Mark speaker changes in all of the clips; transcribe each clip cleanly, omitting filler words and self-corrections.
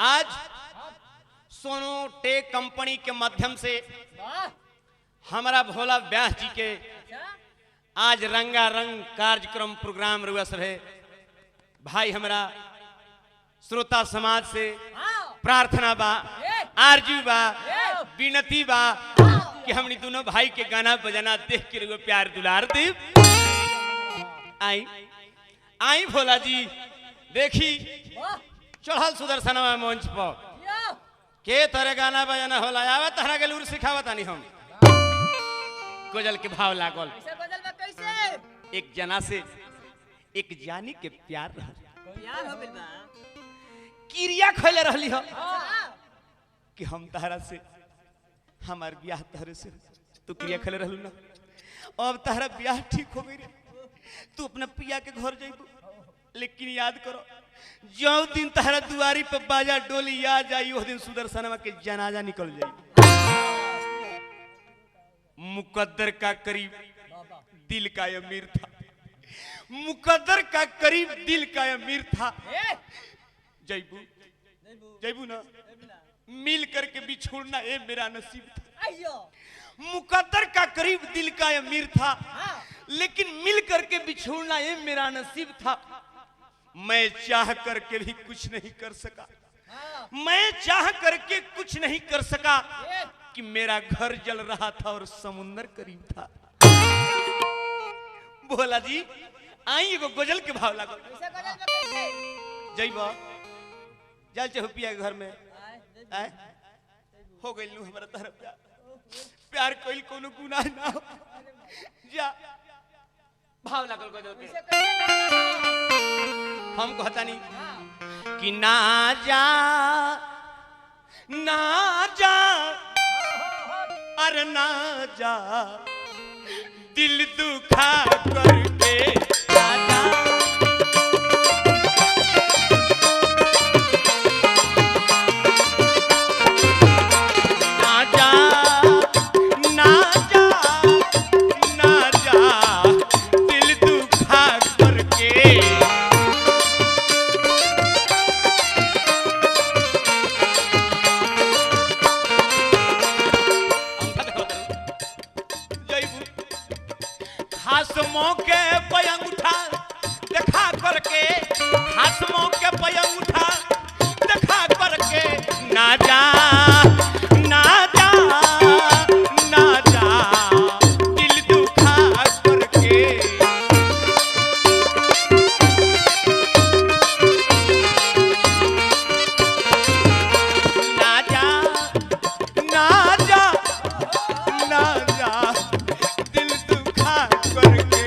Speaker 1: आज सोनो tech company के माध्यम से हमारा भोला व्यास जी के आज रंगारंग कार्यक्रम प्रोग्राम रुआ सब है। भाई हमारा श्रोता समाज से प्रार्थना बा, आरजू बा, विनती बा कि हमनी दोनों भाई के गाना बजाना देख के रुआ प्यार दुलार दे। आई आई भोला जी देखी चढ़ल सुदर्शनवा मंच पर के तरह गाना बजाना होला, आवा तहरा के लूर सिखावत आनी हम। गजल के भाव लागल। एक जना से एक जानी के प्यार रहल, क्रिया खोले रहली हो कि हम तहरा से हमार ब्याह तहरे से, तू क्रिया खोले रहलू ना, अब तहरा ब्याह ठीक हो गई रे, तू अपना पिया के घर जाइबू, लेकिन याद करो जो दिन तहरा दुआरी पे बाजा डोली आ जाई वो दिन सुदर्शनवा के जनाजा निकल जाई। मुकद्दर का करीब दिल का अमीर था, मुकद्दर का करीब दिल का अमीर था। जयबू जयबू ना मिल करके बिछोड़ना ये मेरा नसीब था। मुकद्दर का करीब दिल का अमीर था, लेकिन मिल करके बिछोड़ना ये मेरा नसीब था। मैं चाह करके भी कुछ नहीं कर सका, मैं चाह करके कुछ नहीं कर सका कि मेरा घर जल रहा था और समुंदर करीब था। भोला जी आई एगो गजल के भाव लागल। जइबो जल चहो पिया के घर में आए हो गइल नु हमरा तहरा प्यार, प्यार कइल कोनो गुनाह ना हो। जा भाव लागल गजल के। हम कहतानी कि ना जा ना जा अरे ना जा दिल दुखा करके ना जा, ना जा ना जा ना जा दिल दुखा करके। खास मौके पे अंगूठा देखा करके, खास मौके पे अंगूठा देखा करके ना जा ना जा ना जा दिल दुखा करके। ना जा ना जा ना जा दिल दुखा करके।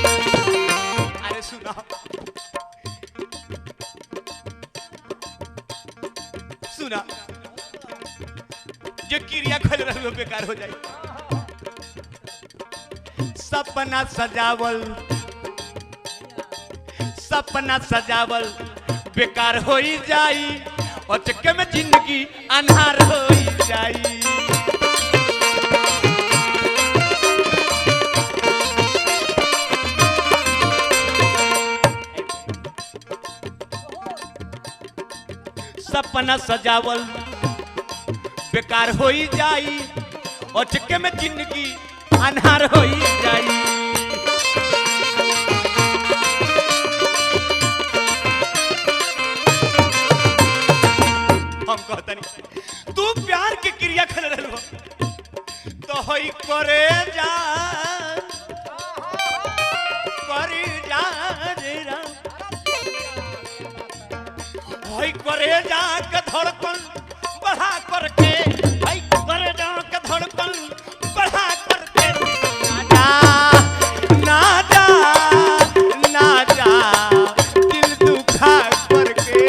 Speaker 1: अरे सुना सुना जो क्रिया खोल रहे हो बेकार हो जाए। सपना सजावल, सपना सजावल बेकार हो ही जाई, अचके में जिंदगी अनहार हो ही जाई। सपना सजावल बेकार हो ही जाई, अचके में जिंदगी अनहार हो ही जाई। हम कहतनी तू प्यार के क्रिया कर रहल हो तो होई करे जा करे जा रे राम, होई करे जा के धड़कन बढ़ा करके, होई करे जा के धड़कन बढ़ा करके ना जा ना जा ना जा दिल दुखा करके।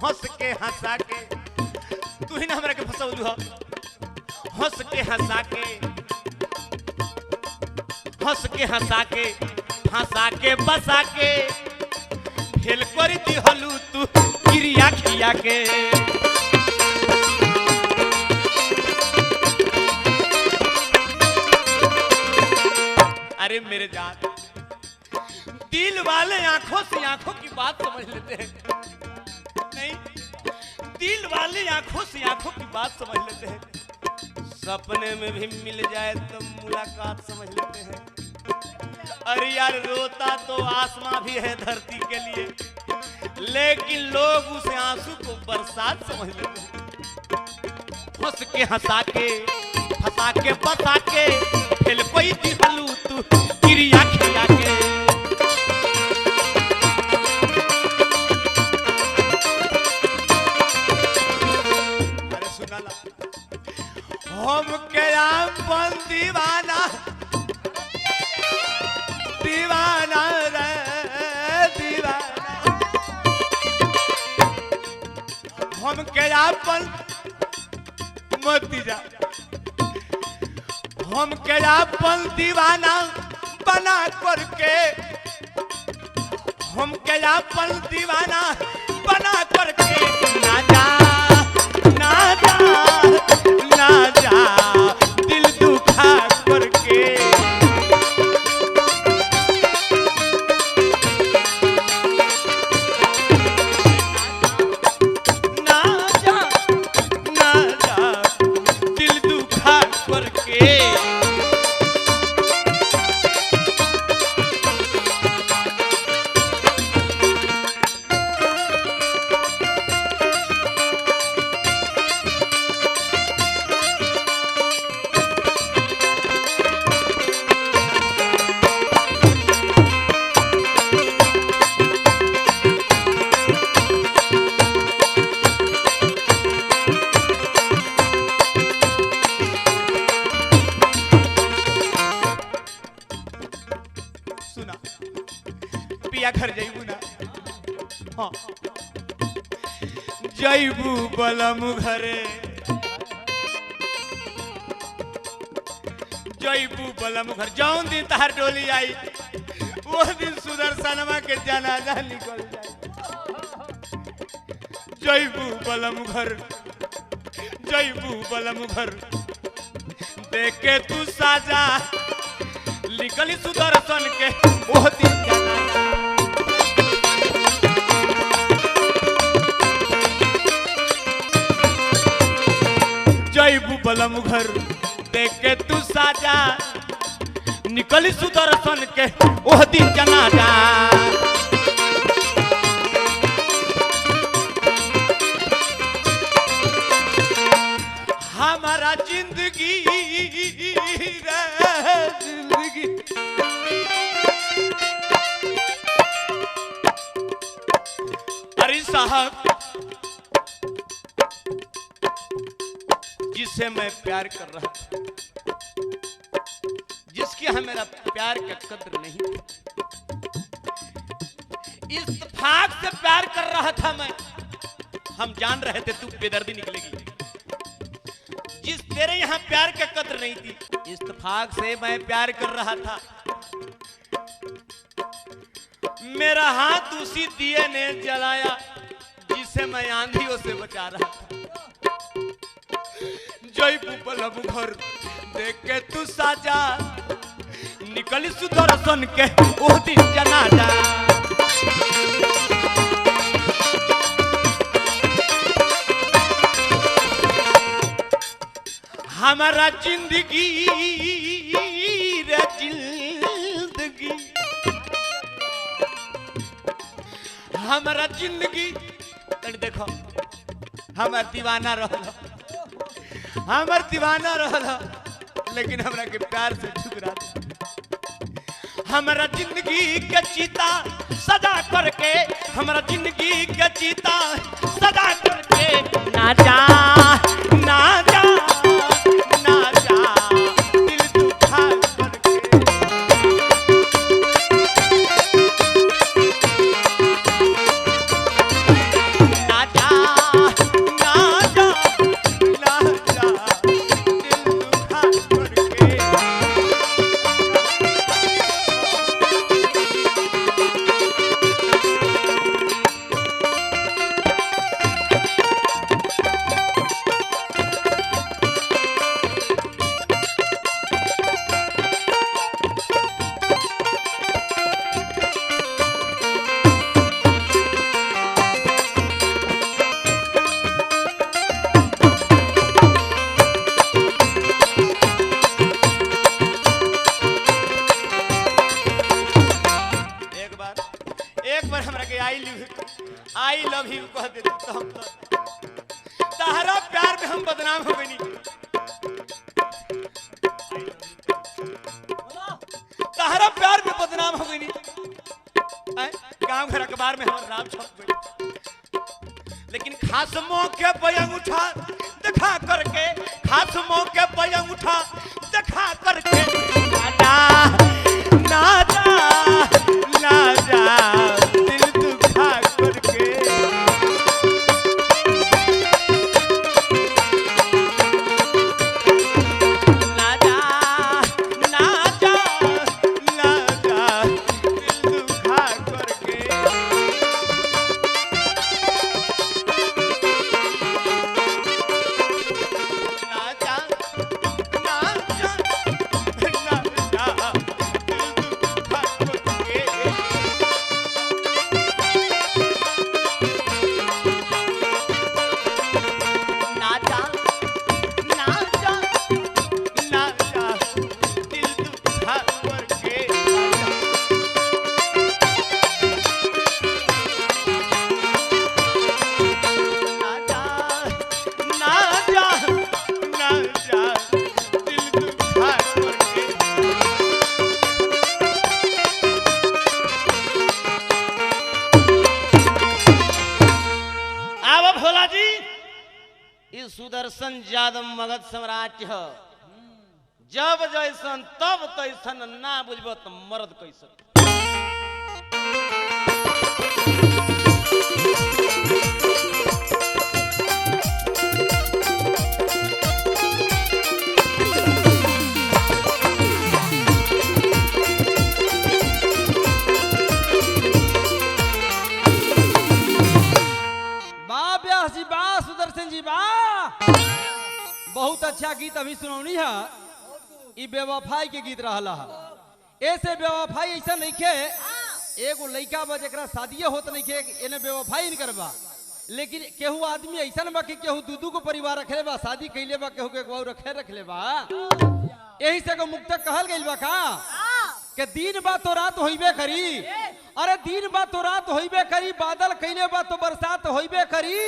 Speaker 1: हंस के हंसा के, तू ही ना हमरा के फसौलू हो। हंस के हंसा के, हंस के हंसा के, हंसा के बसा के, फेल कर दिहलू तू क्रिया खिया के। अरे मेरे जान, दिल वाले आंखों से आंखों की बात समझ लेते हैं, नहीं दिल वाले आंखों से आंखों की बात समझ लेते हैं, सपने में भी मिल जाए तो मुलाकात समझ लेते हैं। अरे यार रोता तो आसमां भी है धरती के लिए, लेकिन लोग उस आंसू को बरसात समझ लेते हैं। हंस के हंसा के, फंसा के बसा के, फिर कोई दिहलू तू क्रिया खिया के। अरे सुना ला, हम के राम दीवाना दीवाना रे दीवाना, हम के अपन मत जा, हम के अपन दीवाना बना करके, हम के अपन दीवाना बना करके, ना जा ना जा ना जा दिल दुखा करके। ना जा ना जा दिल दुखा करके। सुना पिया घर जइबू ना, हाँ जइबू बलम घरे, जइबू बलम घर। जौन दिन तहार डोली आई वो दिन सुदर्शनमा के जनाजा निकल जाई। जइबू बलम घर, जइबू बलम घर, देखे तू साजा निकली सुदर्शन के वो दिन जनाजा। जइबू बलम घर देखे तू साजा निकली सुदर्शन के ओह दिन जनाजा। हमारा जिंदगी रे जिंदगी, अरे साहब जिसे मैं प्यार कर रहा था, जिसके यहाँ मेरा प्यार का कद्र नहीं था, इत्तेफाक से प्यार कर रहा था मैं, हम जान रहे थे तू बेदर्दी निकलेगी, जिस तेरे यहाँ प्यार का कद्र नहीं थी, इत्तेफाक से मैं प्यार कर रहा था, मेरा हाथ उसी दिए ने जलाया जिसे मैं आंधियों से बचा रहा था। जयबू बलम घर देख के तू साजा निकल सुदर्शन के ओ दिन जनाजा। हमारा जिंदगी रे जिंदगी, हमारा जिंदगी देखो हमार दीवाना रहल, हमार दीवाना रहल, लेकिन हमरा के प्यार से ठुकरा। हमारा जिंदगी के चीता सजा करके, हमारा जिंदगी के चीता सजा करके, ना जा ना जा ना जा दिल दुखा करके। ना जा I love you कह दे तो हम तहरा प्यार में हम बदनाम हो गई। तहरा प्यार में बदनाम हो गई। गांव घर अखबार में हमारा नाम छप गई। लेकिन खास मौके पर अंगूठा दिखा करके, खास मौके पर अंगूठा दिखा करके ना ना जा ना जा दिल दुखा करके। ना जा ना जा ना जा दिल दुखा करके। ना जा ना जा ना जा दिल दुखा करके। ना जा ना जा ना जा दिल दुखा करके। ना जा ना जा ना जा दिल दुखा करके। आवा भोला जी, ई सुदर्शन यादव मगध सम्राट ह। जब जैसन तब तैसन, ना बुझब त मर्द कैसन।
Speaker 2: वाह व्यास जी वाह सुदर्शन जी वाह, बहुत अच्छा गीत अभी सुनौनी है। ई बेवफाई के गीत रहला है। ऐसे बेवफाई ऐसा नइखे, एगो लइका बा जेकरा शादीये होत नइखे, एने बेवफाई नहीं करबा। लेकिन केहू आदमी ऐसा बा कि केहू दू दू को परिवार रखले बा, शादी कैले बा, केहू के एगो रखे रखले बा। यही से एगो मुक्तक कहल गइल बा का कि दिन बा तो रात होइबे करी, अरे दिन बा तो रात होइबे करी, बादल कैले बा तो बरसात होइबे करी।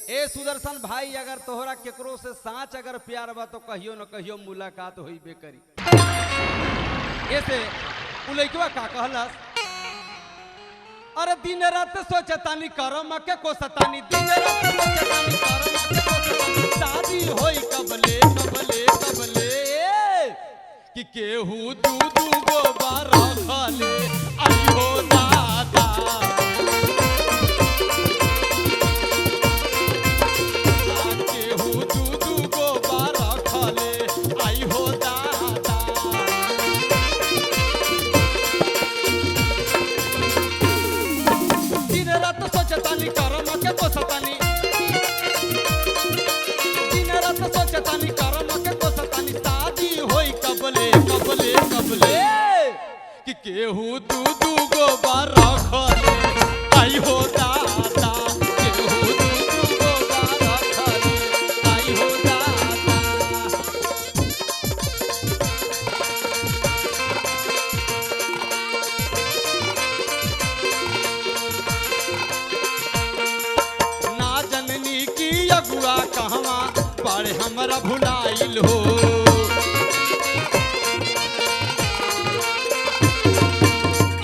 Speaker 2: ए सुदर्शन भाई, अगर तोहरा केकरो से साँच अगर प्यार बा तो कहियो न कहियो मुलाकात होइबे करी। ऐसे उ लइकवा का कहलस, अरे दिन रात सोचतानी करम के कोसतानी, दिन रात सोचतानी करम के कोसतानी, शादी होई कबले कबले कबले कि केहू दू दू गो बार रखले आई हो दादा। केहू दू दू गो बार रखले आई हो दादा। दिन रात सोचतानी करम के कोसतानी, दिन रात सोचतानी करम के कोसतानी, शादी होई कबले कबले कबले कि केहू दू दू गो बार रखले आई हो दादा। केहू दू दू गो बार रखले आई हो दादा। ना जननी की अगुआ कहवा पर हमरा भुलाइल हो,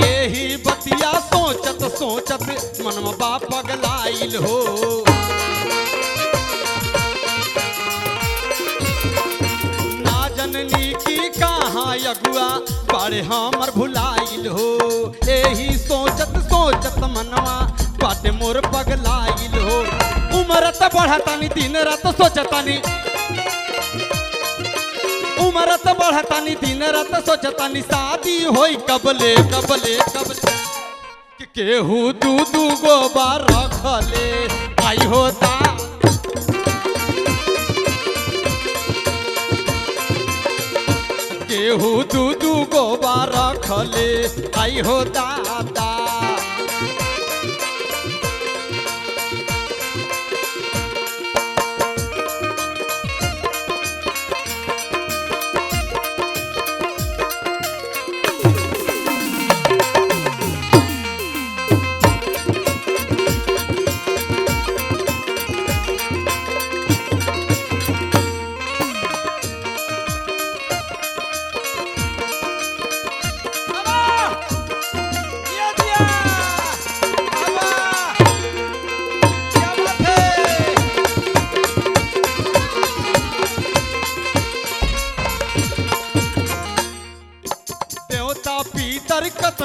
Speaker 2: एही बतिया सोचत सोचत मनवा बाप पगलाइल हो। ना जननी की कहाँ अगुआ बड़े हमर भुलाइल हो, एही सोचत सोचत मनवा बाटे मोर पगलाइल हो। उम्र त बढ़तानी दिन रात सोचतानी, उम्र त बढ़तानी दिन रात सोचतानी, शादी होई कबले कबले कबले कि केहू दू दू गो बार रखले आई होता। केहू दू दू गो बार रखले आई हो दादा।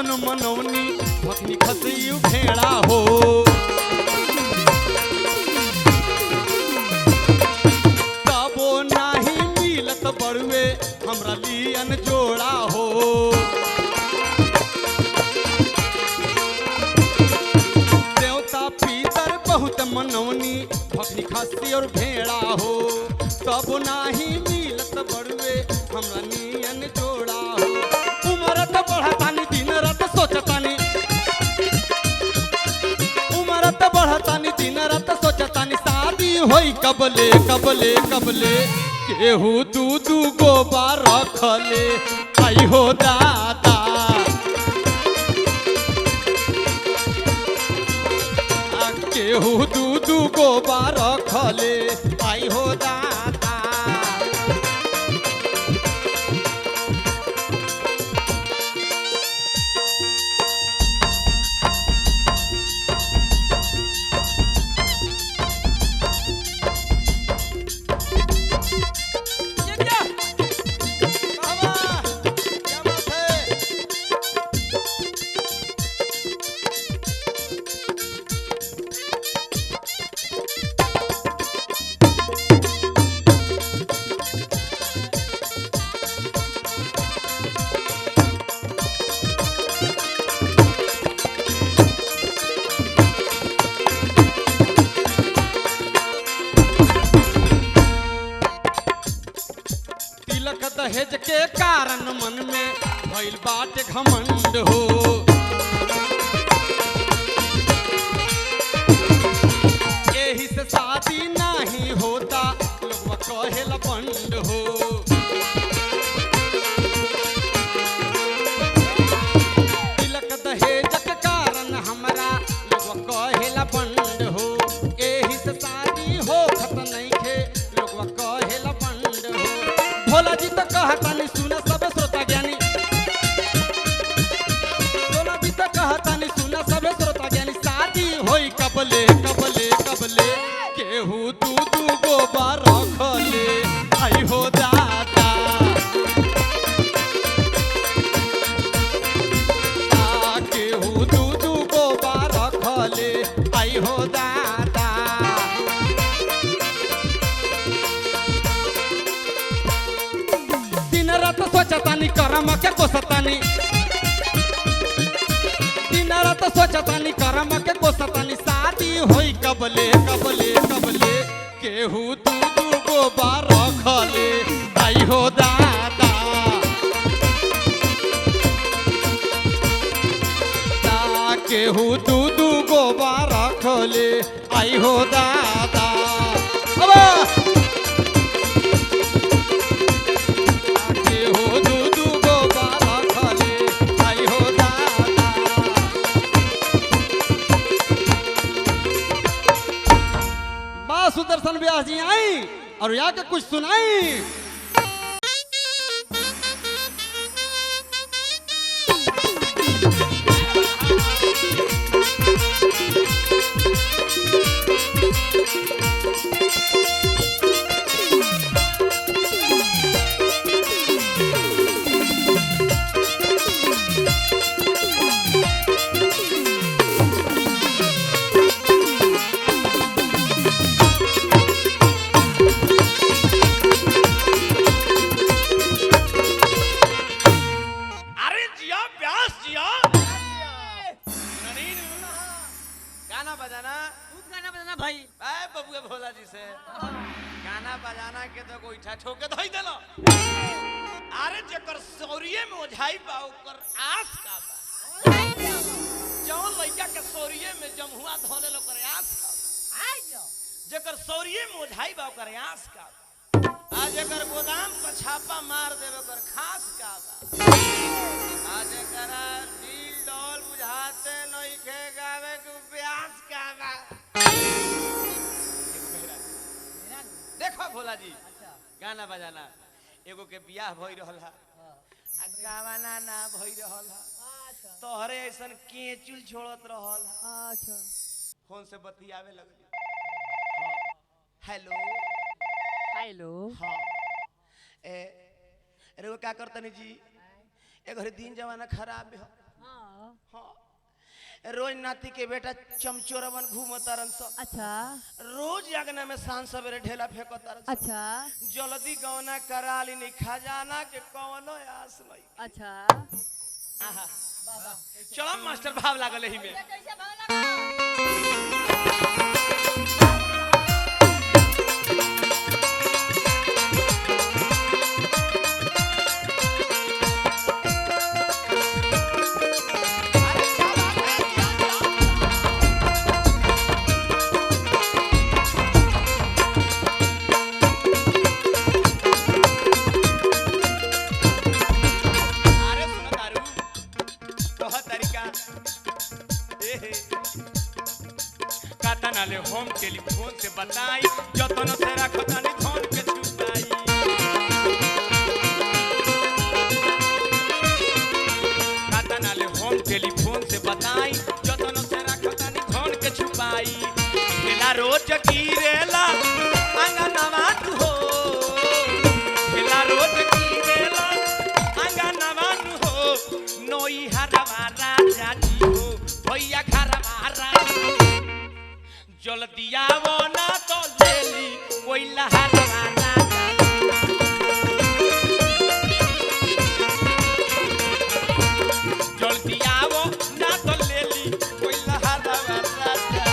Speaker 2: केतन मनौनी भखनी खसियु भेड़ा हो। तबो नाही मिलत बड़ुए हमरा लियन जोड़ा हो। देवता पीतर बहुत मनौनी भखनी खसी और भेड़ा हो। तब नाही मिलत बड़ुए हमरा नियन जोड़ा हो। उमर त बढ़तानी दिन रात सोचतानी, उमर त बढ़तानी दिन रात सोचतानी शादी होई कबले कबले कबले। केहू दू दू गो बार रखले आई हो दाता। केहू दू दू गो बार रखले आई हो दाता। ये क्या? वाह वाह, क्या बात है? तिलक दहेज के कारण मन में भइल बाटे घमंड हो। एही से शादी नाही होता लोगवा कहेला बंड हो। तिलक दहेज के कारण हमरा लोगवा कहेला बंड हो। एही से शादी होखत नइखे लोगवा कहेला बंड हो। भोला जी तो कहतानी सुन सब श्रोता ज्ञानी, भोला जी तो कहतानी सुन सब श्रोता ज्ञानी शादी होई कबले कबले कबले। केहू दू दू गो बार रखले आई हो दाता। आ केहू दू दू गो बार रखले आई हो दाता। दिन रात सोचतानी करम के कोसतानी, दिन रात सोचतानी करम के कोसतानी शादी होई कबले कबले कबले। केहू दू दू गो बार रखले आई हो दाता। दा केहू दू दू गो बार रखले आई हो दाता। अबा केहू दू दू गो बार रखले आई हो दाता। बा सुदर्शन व्यास जी आई और या के कुछ सुनाई।
Speaker 1: अरे जिया व्यास जिया गाना बजाना
Speaker 3: गाना बजाना भाई
Speaker 1: आए बबुआ भोला जी से गाना बजाना के तो गोईठा ठोके धोई देलो। अरे जेकर सौरिये में ओझाई बा ओकर आस का बा। जौन लइका के सौरिये में जमहुआ धोले लो ओकर आस का बा। जेकर सौरिये में ओझाई बा ओकर आस का बा। आ जेकर गोदाम पर छापा मार देवे ओकर खास का बा। आज एकरा दिल डोल बुझाते नइखे गावे के ब्यास का बा। देखो भोला जी गाना बजाना एगो के बियाह भई रहल हा आ गावाना ना भई रहल हा तोहरे ऐसन केचुल छोड़त रहल हा।
Speaker 3: अच्छा
Speaker 1: फोन से बतियावे लगली। हाँ, हेलो
Speaker 3: हेलो
Speaker 1: हाँ ए अरे वो का करतनी जी ए घरे दिन जमाना खराब है।
Speaker 3: हाँ
Speaker 1: हाँ। रोज नाती के बेटा चमचोरवन घूमतारन सब।
Speaker 3: अच्छा।
Speaker 1: रोज आंगना में सांझ सवेरे ढेला फेंकतारन सब।
Speaker 3: अच्छा।
Speaker 1: जल्दी गौना करा ली नहीं खजाना के कौनो आस नहीं।
Speaker 3: अच्छा।
Speaker 1: आहा। चलो मास्टर भाव लागल एही में।
Speaker 3: कैसे भाव लागल?
Speaker 1: अरे क्या बात है, क्या क्या? अरे सुनो दारू, बहुत तरीका। एहे। काता नाले होम टेलीफोन से बताई, जतन से रखतानी धन के छुपाई। काता नाले होम टेलीफोन से बताई, जतन से रखतानी धन के छुपाई। खेला रोज गिरेला अंगनवा तू हो, खेला रोज गिरेला अंगनवा तू हो, नोई हरवा राजा जी हो, भैया घरवा राजा। जल्दी आवो ना तो लेली कोई लहरवा राजा। जल्दी आवो ना तो लेली कोई लहरवा राजा।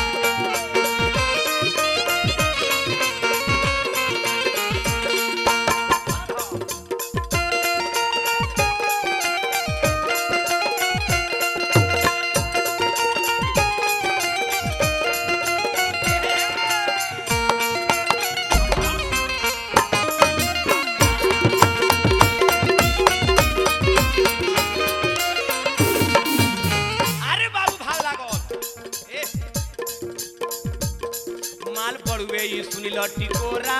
Speaker 1: अरे बाबू भाव लागल। ए, माल पड़ुए ई सुनी लट्टी कोरा,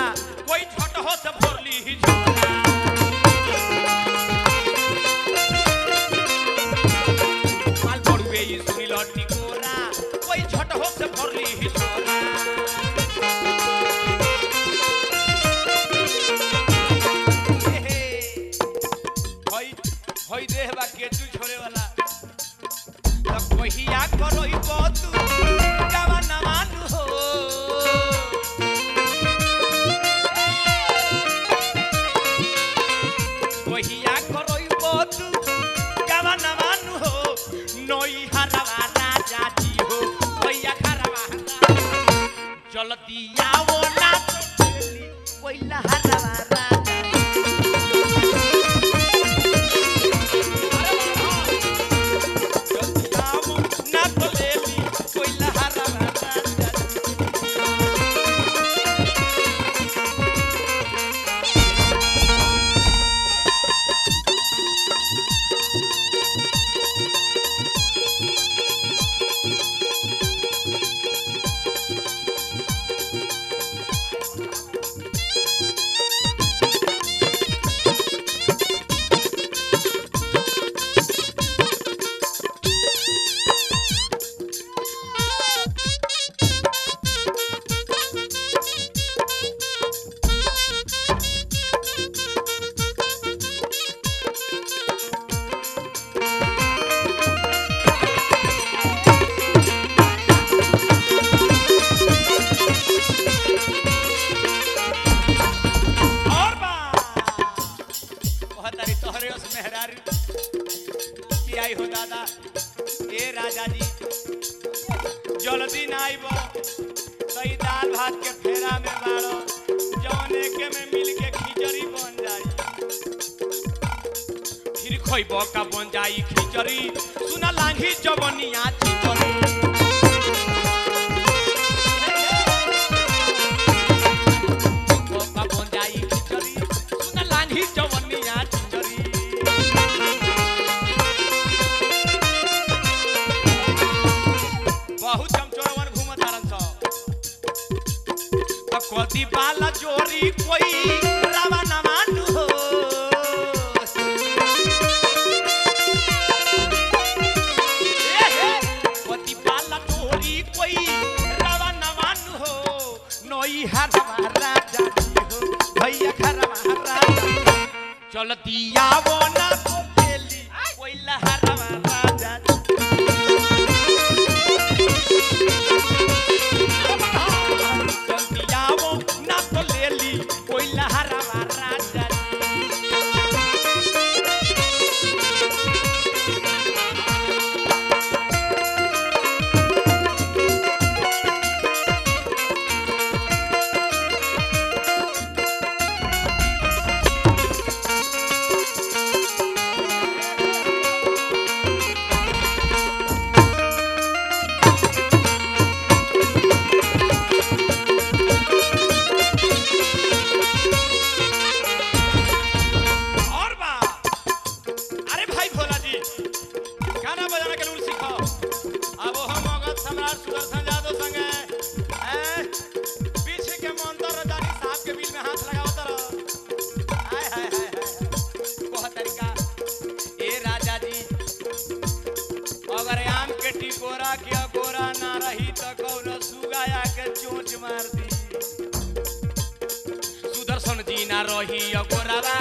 Speaker 1: कोई छोट हो से भरली ही झोरा। माल पड़ुए ई सुनी लट्टी कोरा, कोई छोट हो से भरली ही झोरा। एहे, हई हई देह बा केचू छोड़े वाला। त कहिया करई तू जवाना मानु हो, कहिया करई तू जवाना मानु हो, नई हरवा राजा जी हो, भैया घरवा जल्दी आवो ना तो कोइला हरवा राजा। जल्दी आवो ना तो लेली कोइला हरवा राजा। और बा कहतारी तोहरे उस मेहरारू की आई हो दादा। ए राजा जी जल्दी ना आइबो तो ई दाल भात के फेरा में बाड़ो, जौन एके में मिल के खिचड़ी बन जाई, फिर खइबो का बन जाई खिचड़ी, सुना लांघी जवनिया खिचड़ी। का बन जाई खिचड़ी, सुना लांघी जवनिया खिचड़ी। बहुत चमचोरवन घूमतारन सब। त कदी बाला जोरी कोई रावा ना मानु हो, ए हे, कदी बाला जोरी कोई रावा ना मानु हो, नई हरवा राजा जी हो, भैया घरवा राजा। चल दिया वो ना तो केली कोई लहरवा राजा जी। ना रही अगोरावा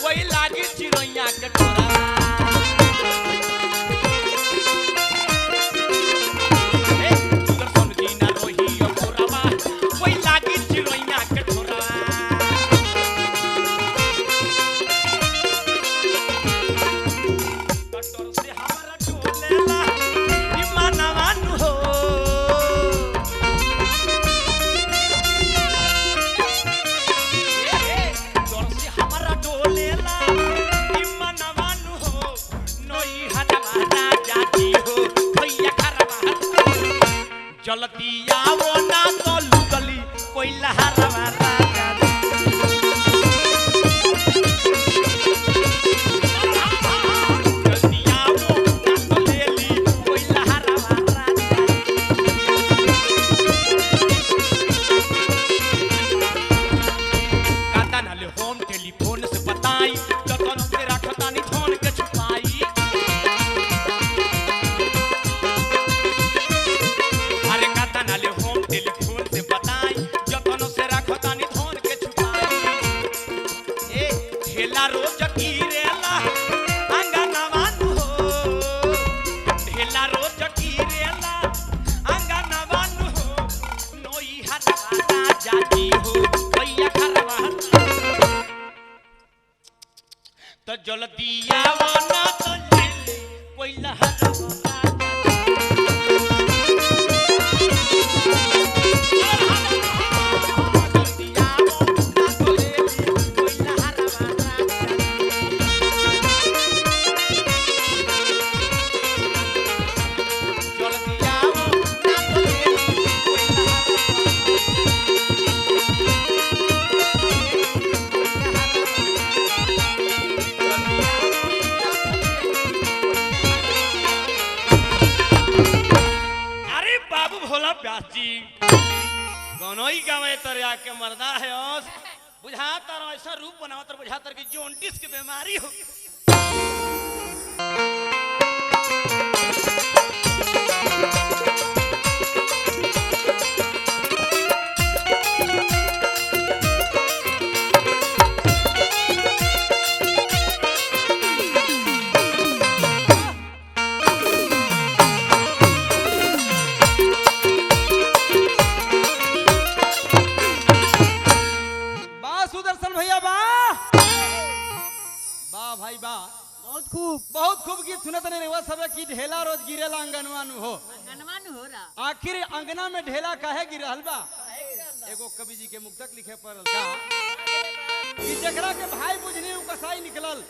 Speaker 1: कोई लागी चिड़ैया के टोरावा। ए, सुदर्शन जी ना रही अगोरावा कोई लागी चिड़ैया के टोरावा। कटोर से हमारा डोलेला ई मानवा नु हो। डर से हमारा डोलेला ई मनवा नु हो। नई हटवा राजा जी हो भैया खरवा जल्दी आवो ना तो लुगली कोई लहरवा राजा जी। जल्दी आवो ना तो लेली कोई लहरवा राजा जी। काता नाले होम टेलीफोन से बताई जतन से रखतानी धन के छुपाई। अरे काता नाले होम टेलीफोन से बताई जतन से रखतानी धन के छुपाई। ए ढेला रोज गिरेला अंगनवा नु हो। ढेला रोज गिरेला अंगनवा नु हो। नोई हटवा राजा जी हो भैया खरवा तो जल्दी आवो ना तो ले कोई लहरवा जल्दी आवो ना तो ले कोई लहरवा जल्दी आवो ना तो ले कोई लहरवा। अरे बाबू भोला व्यास जी दोनों ही गावे तर आके मरदा है ओस बुझा तर ऐसा रूप बनावा तर बुझा तर कि जॉन्डिस की बीमारी हो।
Speaker 2: बा सुदर्शन भैया बा, बा भाई बा।
Speaker 3: बहुत खूब।
Speaker 2: बहुत खूब गीत सुनत नहीं रहुआ सब की ढेला रोज गिरेला अंगनवा नु हो।
Speaker 3: अंगनवा नु हो रहा।
Speaker 2: आखिर अंगना में ढेला काहे गिरल बा? एगो कवि जी के मुक्तक लिखे पड़ल का कि जेकरा के भाई बुझनी उ कसाई निकलल,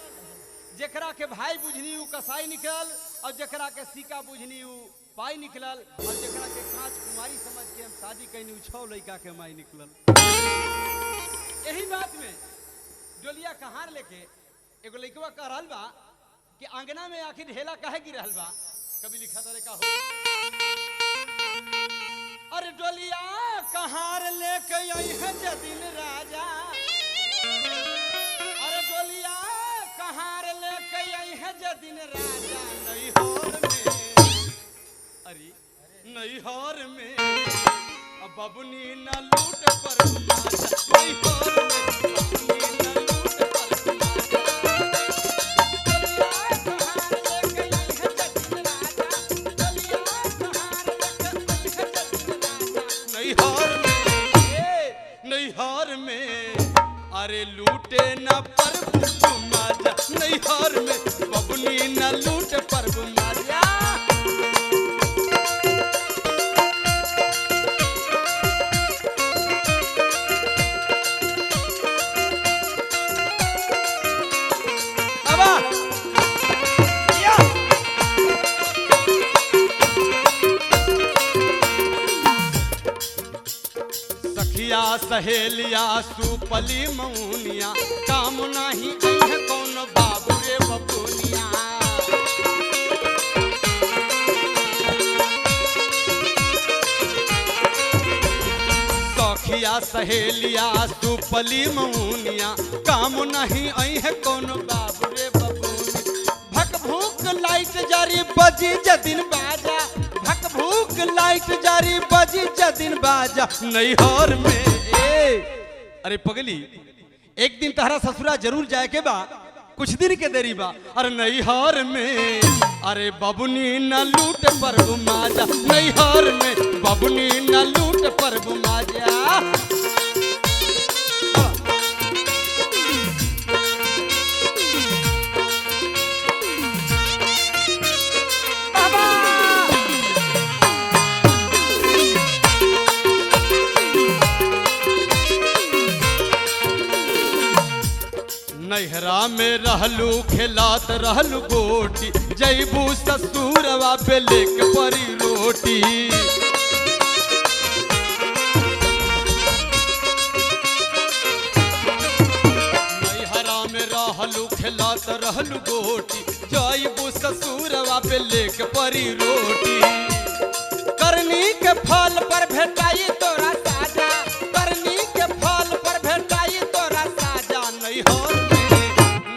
Speaker 2: जेकरा के भाई बुझनी उ कसाई निकलल, और जेकरा के सिक्का बुझनी उ पाई निकलल, और जेकरा के कांच कुमारी समझ के हम शादी कैनी उ छौ लड़का के माई निकलल। यही बात में डोलिया कहार लेके एगो लइकवा कह रहल बा कि अंगना में आखिर ढेला काहे गिरल बा? कभी लिखा तारे का हो। अरे डोलिया कहार लेके आई है जदिन राजा, अरे डोलिया कहार लेके आई है जदिन राजा नैहर में, अरे नैहर में अब बबुनी न लूट पर माजा, नैहर में बबुनी न लूट पर माजा। नैहर में ए, नैहर में अरे लूटे न प्रभु माजा, नैहर में बबुनी न लूट प्रभु माजा। बाबा या। सखिया सहेलिया सुपली मौनिया, काम नाही अइहे कौन बाबू रे बबुनिया। सखिया सहेलिया सुपली मौनिया, काम नहीं अइहे कौन बाबू रे बबुनिया। भक भूख लाइट जारी बजी जदिन बाजा, भक भूख लाइट जारी बजी जदिन बाजा नैहर में। ए अरे पगली एक दिन तहरा ससुरा जरूर जाए के बा, कुछ दिन के देरी बा। अरे नैहर में अरे बबुनी न लूट प्रभु माजा, नैहर में बबुनी न लूट प्रभु माजा। नैहरा में रहलू खेलात रहलू गोटी, जैबू ससुरवा पे लेके परी रोटी। नैहरा में रहलू खेलात रहलू गोटी, जैबू ससुरवा पे लेके परी रोटी। करनी के फल पर भेटाई तोरा साजा, करनी के फल पर भेटाई तोरा साजा। नैहर में,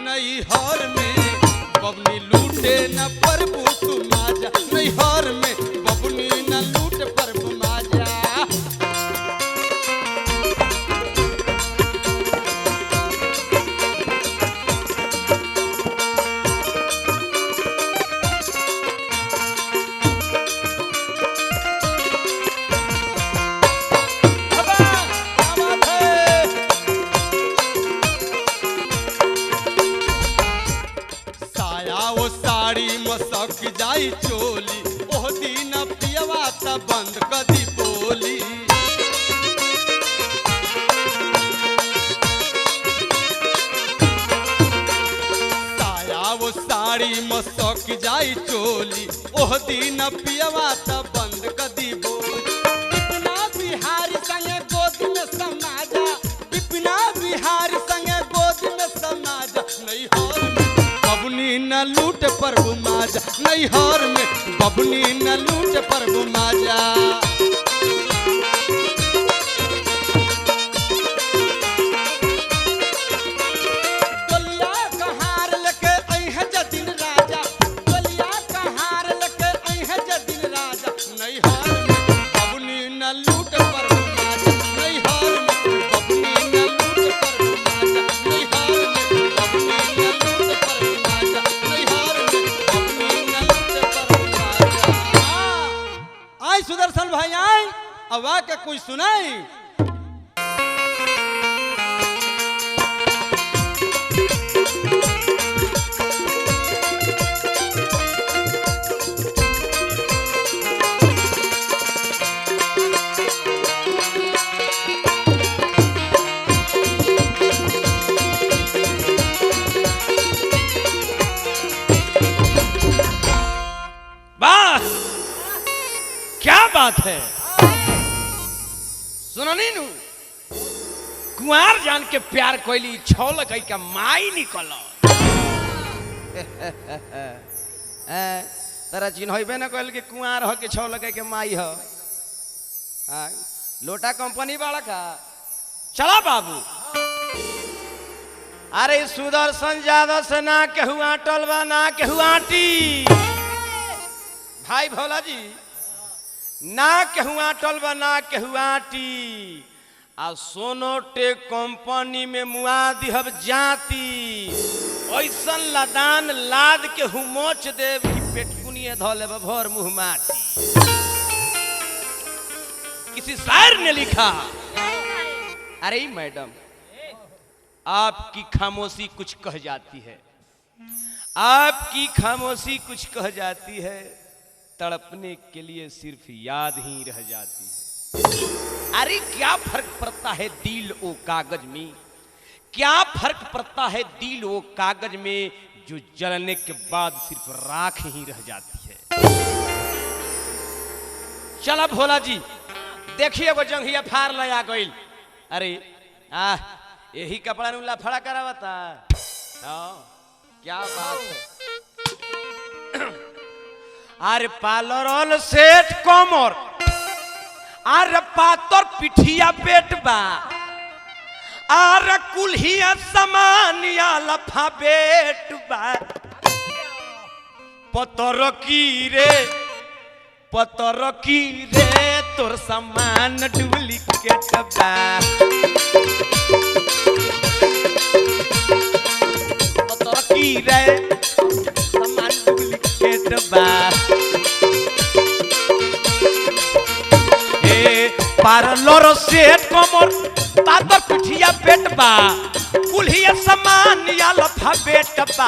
Speaker 2: नैहर में बबनी लूटे न प्रभु तू माजा, नैहर में बबनी न लूट प्रभु माजा। बाबा, क्या बात है? साया ओ साड़ी मसक जाई चोली, ओह दिन पियवा त बंद कदी बोली। साया ओ साड़ी मसक जाई चोली, ओह दिन पियवा त बंद कदी बोली। बिपना बिहारी संगे गोद में समाजा, बिपना बिहारी संगे गोद में समाजा। नैहर में बबुनी न लूट प्रभु माजा, नैहर में बबुनी न लूट प्रभु माजा। डोलिया कहार लेके अइहे जदिन राजा, डोलिया कहार लेके अइहे जदिन राजा। नैहर में बबुनी न लूट प्रभु माजा, नैहर में बबुनी न लूट प्रभु माजा, नैहर में बबुनी न लूट प्रभु माजा, नैहर में बबुनी न लूट प्रभु माजा। आई सुदर्शन भाई आई, अब आके कुछ सुनाई।
Speaker 1: बस क्या बात है। सुनो नीनू, कुंवार जान के प्यार कोइली छौल कई का माई निकल। तारा चिन्हबे न कहल कि कुंवार हो के छौल कई के माई हो। लोटा कंपनी वाला का चला बाबू। अरे सुदर्शन यादव से ना केहू आटल बा ना केहू आटी। भाई भोला जी, ना केहू आटल बा ना केहू आटी। आ सोनोटे कंपनी में मुआ दिहब जाती, ऐसन लदान लाद के हुमोच देव कि पेटकुनिए धो लेब भर मुँह माटी। किसी शायर ने लिखा, अरे मैडम आपकी खामोशी कुछ कह जाती है, आपकी खामोशी कुछ कह जाती है, तड़पने के लिए सिर्फ याद ही रह जाती है। अरे क्या फर्क पड़ता है दिल ओ कागज में, क्या फर्क पड़ता है दिल ओ कागज में, जो जलने के बाद सिर्फ राख ही रह जाती है। चला भोला जी, देखिए वो जंघिया फार लया गई। अरे आ यही कपड़ा नु लफड़ा करावता। हाँ क्या बात है। अरे पालरल सेठ कमर, अरे पातर पिठिया पेट बा, अरे कुल्हिया समानिया लफा बेट बा। पतर की रे, पतर की रे तोर सामान डुप्लीकेट बा। पार्लर सेठ कमर पातर पिठिया पेट बा कुल्हिया समान या लफा बेट बा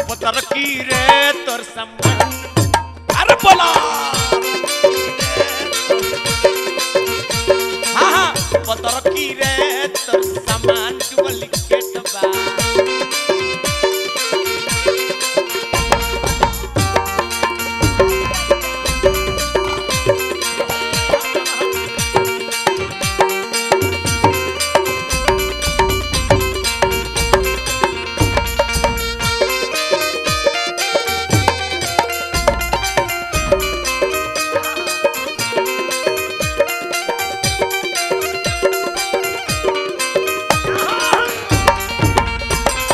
Speaker 1: पतर की रे तोर समान। अरे बोला हाँ हाँ पतर की रे तोर सामान डुप्लीकेट बा।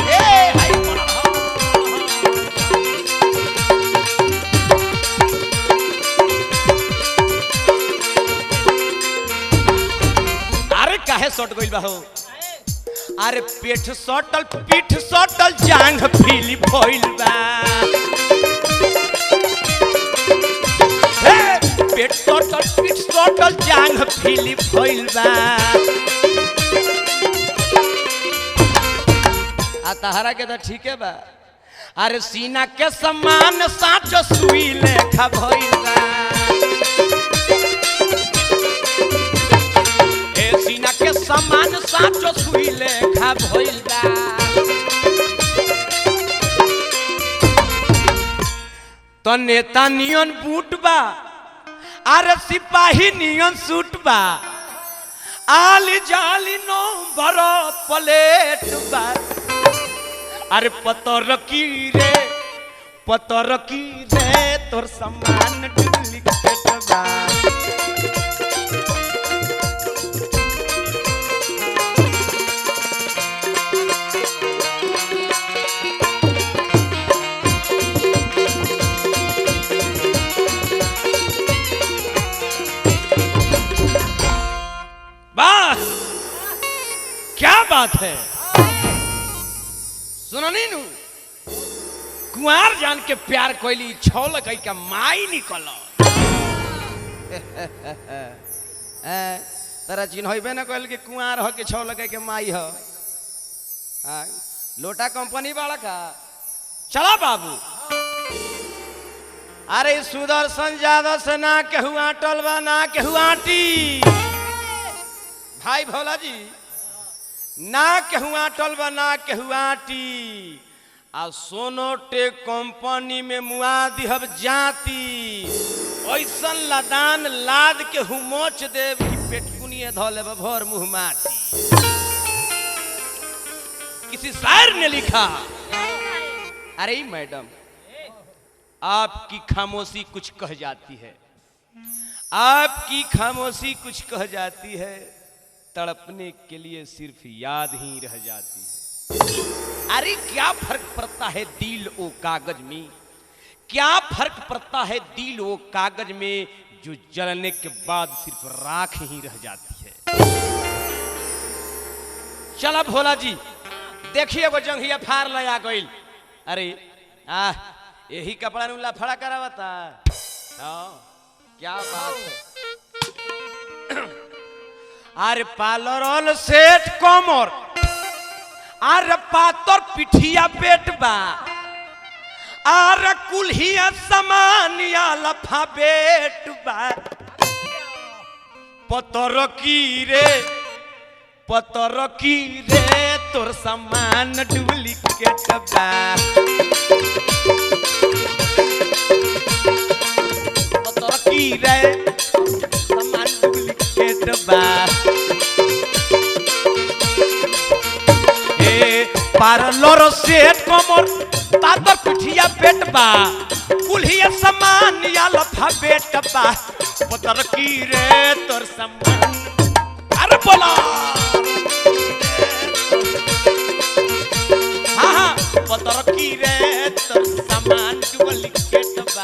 Speaker 1: ए हाय बोला। अरे काहे सट गइल बा हो? अरे पेट सटल पीठ सटल जांघ फील भइल बा। हे, पेट सटल पीठ सटल जांघ फील भइल बा। आ तहरा के तो ठीके बा। अरे सीना के समान साँचो सुई लेखा भइल बा। ए सीना के समान साँचो सुई लेखा भइल बा। तो नेता नियन बूट बा, अरे सिपाही नियन सूट बा, आली जाली नंबर प्लेट बा। अरे पतर की रे पतर की रे तोर सामान डुप्लीकेट बा। वाह क्या बात है। सुनो नीनू कुंवार जान के प्यार कोइली छौल कई का माई निकल। तारा चिन्हबे न कहल कि कुंवार हो के छौल कई के माई हो। लोटा कंपनी वाला का चला बाबू। अरे सुदर्शन यादव से ना केहू आटल बा ना केहू आटी। भाई भोला जी ना केहू आटल बा ना केहू आटी। आ सोनोटे कंपनी में मुआ दिहब जाती ऐसन लदान लाद के हुमोच देव कि पेटकुनिए धो लेब भर मुँह माटी। किसी शायर ने लिखा, अरे मैडम आपकी खामोशी कुछ कह जाती है, आपकी खामोशी कुछ कह जाती है, तड़पने के लिए सिर्फ याद ही रह जाती है। अरे क्या फर्क पड़ता है दिल ओ कागज में, क्या फर्क पड़ता है दिल ओ कागज में, जो जलने के बाद सिर्फ राख ही रह जाती है। चला भोला जी देखिए वो जंघिया फार लया गइल। अरे आ यही कपड़ा नु लफड़ा करावता। हाँ क्या बात है। अरे पालरल सेठ कमर, अरे पातर पिठिया पेट बा, अरे कुल्हिया समानिया लफा बेट बा। पतर की रे पतर की रे तोर सामान डुप्लीकेट बा। पतर की रे सामान डुप्लीकेट बा। ए पार्लर सेठ कमर पातर पिठिया पेट बा, कुल्हिया सामान या लफा बेट बा। पतर की रे तोर सामान। अरे बोला हाँ हाँ पतर की रे तोर सामान डुप्लीकेट बा।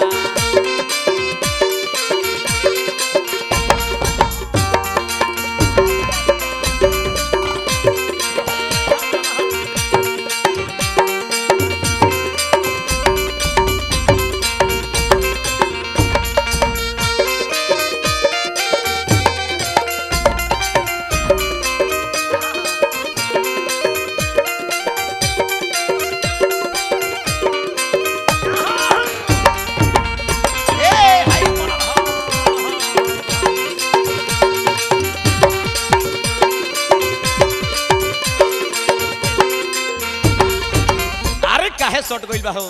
Speaker 1: सट गइल बा हो।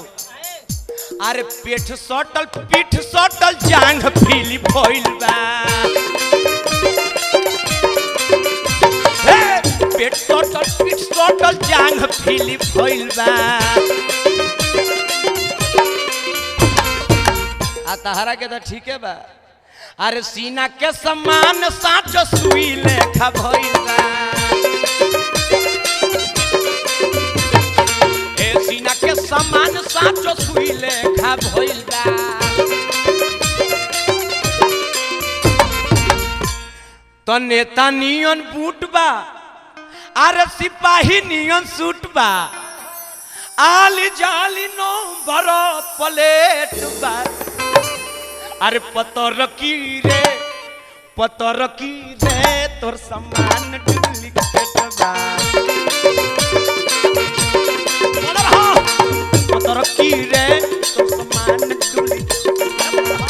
Speaker 1: अरे पेट सटल पीठ सटल जांग फील भइल बा। हे, पेट सटल पीठ सटल जांग फील भइल बा। आ तहरा के तो ठीके बा। अरे सीना के समान साँचो सुई लेखा भइल बा। ए सीना के समान साँचो सुई लेखा भइल बा। तो नेता नियन बूट बा, अरे सिपाही नियन सूट बा, आली जाली नंबर प्लेट बा। अरे पतर की रे, पतर की रे तोर सामान डुप्लीकेट बा। पतर की रे तोर सामान डुप्लीकेट बा।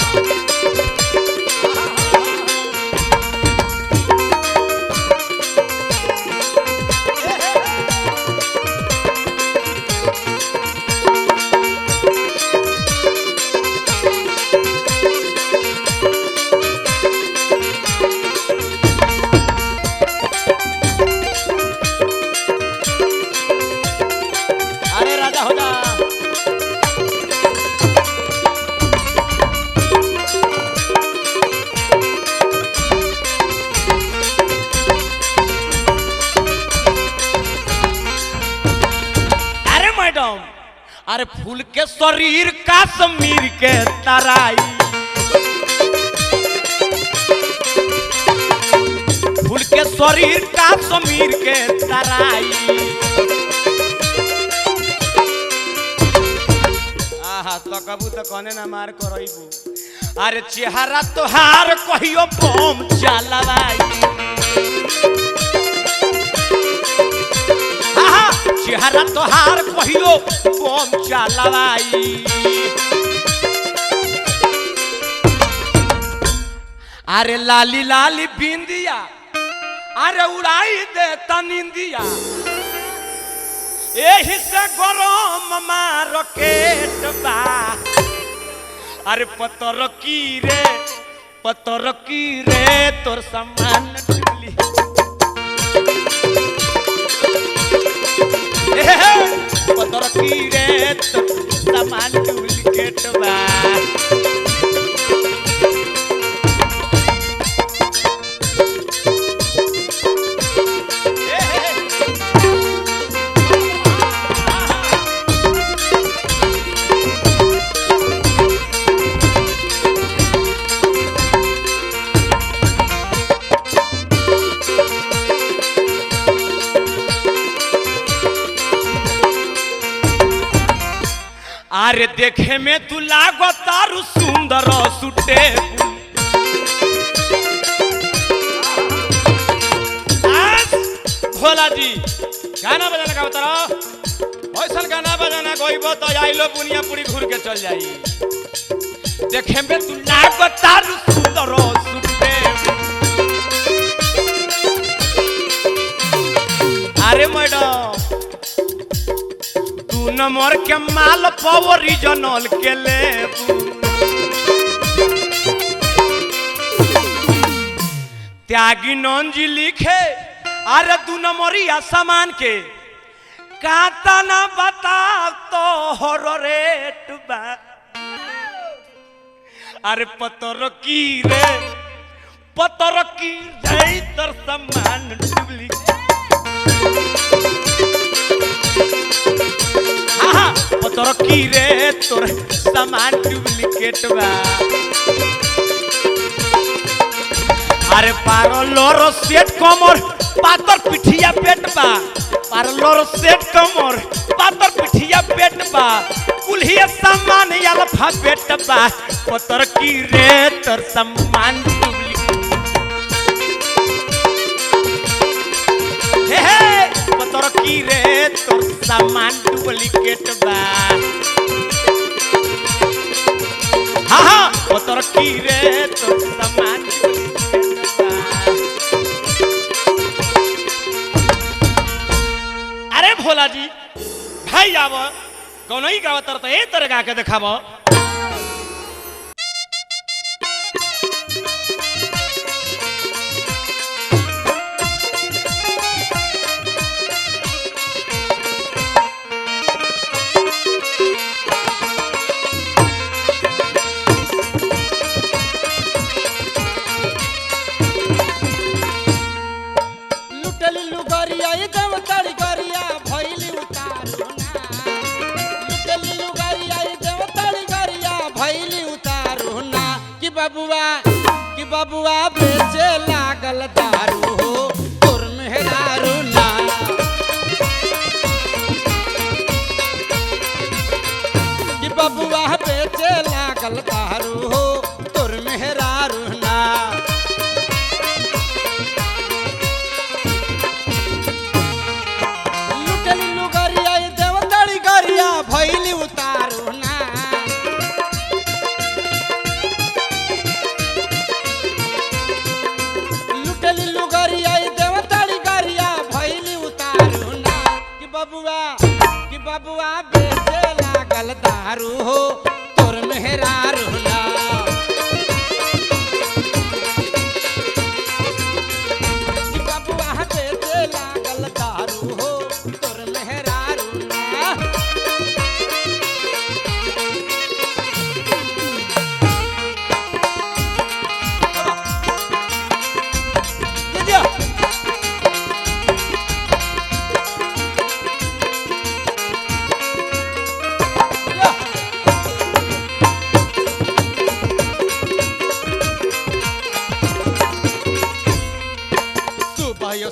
Speaker 1: अरे राजा हो जा। अरे मैडम, अरे फूल के शरीर का समीर के तराई, फूल के शरीर का समीर के तराई। आहा तो कबू तो कने ना मार करइबू। अरे चेहरा तोहार कहियो बम चलवाई। आहा चेहरा तोहार कहियो बम चलवाई। अरे लाली लाली बिंदिया, अरे उड़ाई दे तनिंदिया, एही से गरम मार्केट बा। अरे पतर की रे, पतर की रे तोर सामान डुली। पतर की रे तोर सामान डुप्लीकेट बा। अरे देखे में तू लागो तारू सुंदर सुटे, भोला जी गाना बजाना का बता, ऐसा गाना बजाना गइबो तो आइलो बुनिया पूरी घूर के चल जाई। देखे में तू लागो तारू सुंदर सुटे। अरे मैडम दू नंबर के माल ओरिजिनल के लेबू, त्यागी नंजी लिखे अरे दू नंबरिया सामान के काता ना बता तो हर रेट बा। अरे पतर की रे, पतर की रे तोर सामान डुप्लीकेट। पतर की रे तोर सामान डुप्लीकेट बा। अरे पार्लर सेट कमर पातर पिठिया पेट बा, पार्लर सेट कमर पातर पिठिया पेट बा, कुल्हिया सामान अल्फाबेट बा। पतर की रे तोर सामान डुप्लीकेट। हे हे पतर की रे तोर सामान डुप्लीकेट बा। हाँ हाँ पतर की रे तोर सामान डुप्लीकेट बा। अरे भोला जी भाई आव, कौन ही गावत तर ए तरह गा के देखाबो।
Speaker 2: कि बबुआ बेचे लागल दारू हो तोर मेहरारू ना। कि बबुआ बेचे लागल दारू हो तोर मेहरारू ना। लुटली लुगरिया देवताड़ी गरिया भैली उतारू ना। कि बबुआ बेचे लागल दारू हो तोर मेहरारू ना। कि बबुआ बेचे लागल दारू हो तोर मेहरारू ना।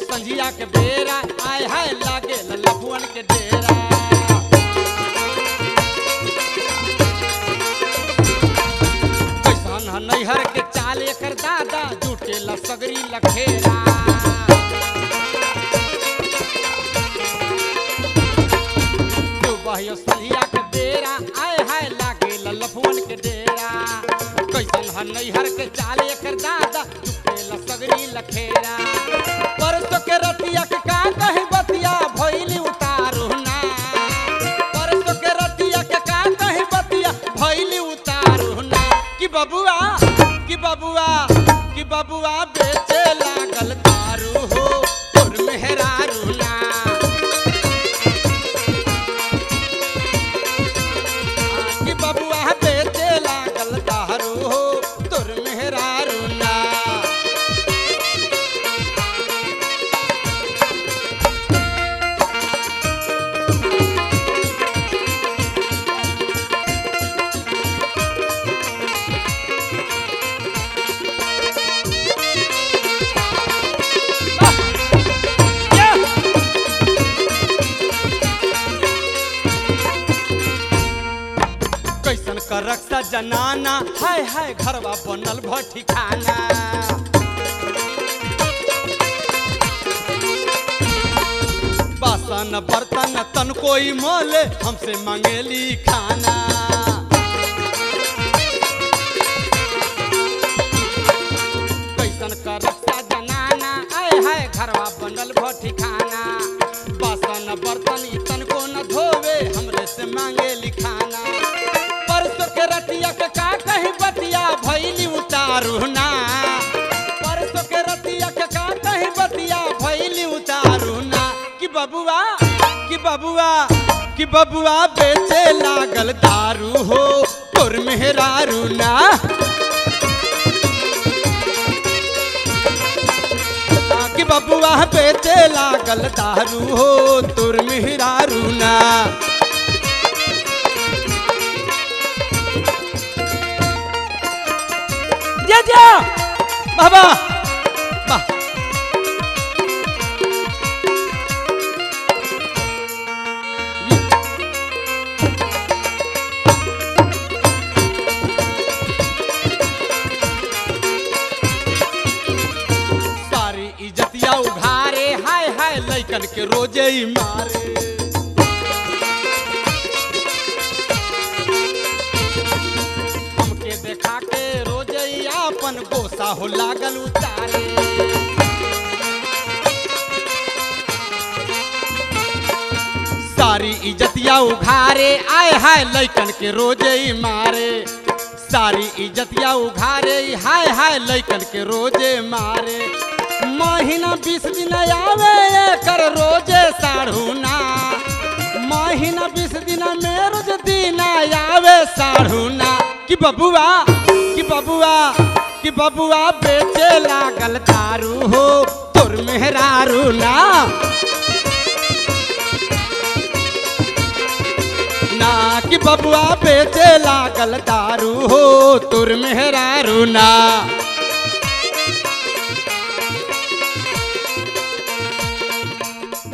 Speaker 2: संझिया के बेरा आय हाय लागे लफुअन के डेरा। कैसन नैहर के चाल एकर दादा जुटे ला सगरी लखेरा। सुबह संझिया के बेरा आय हाय लागे लफुअन के डेरा। कैसन नैहर के चाल एकर दादा जुटे ला सगरी लखेरा। परसों के रतिया के का कहीं बतिया भैली उतारू ना। परसों के रतिया के का कहीं बतिया भैली उतारू ना। कि बबुआ कि बबुआ कि बबुआ बेचे लागल दारू हो तोर मेहरारू ना। कि बबुआ बेचे लागल दारू हो तोर मेहरारू ना। कैसन करक्सा जनाना हाय हाय घरवा बनल भठिखाना। बासन बर्तन तन कोई मोले हमसे मांगेली खाना। कैसन करक्सा जनाना आय हाय घरवा बनल भठिखाना। बासन बर्तन तन को न धोवे हमरे से मांगेली खाना। परसों के रतिया के का कहीं बतिया भैली उतारू ना। परसों के रतिया के का कहीं बतिया भैली उतारू ना। कि बबुआ कि बबुआ कि बबुआ बेचे लागल दारू हो तोर मेहरारू ना। कि बबुआ बेचे लागल दारू हो तोर मेहरारू ना। जा बाबा वाह। सारी इज्जतिया उघारे हाय हाय लइकन के रोजे ही मारे। हमके देखा के रोजे ही आपन गोसा हो लागल उतारे। सारी इज्जतिया उघारे आय हाय लइकन के रोजे ही मारे। सारी इज्जतिया उघारे हाय हाय लइकन के रोजे मारे। महीना 20 दिन आवे कर रोजे साढ़ूना। महीना 20 दिन में रोज दिन आवे साढ़ूना। कि बबुआ कि बबुआ कि बबुआ बेचे लागल दारू हो तोर मेहरारू ना। ना कि बबुआ बेचे लागल दारू हो तोर मेहरारू ना।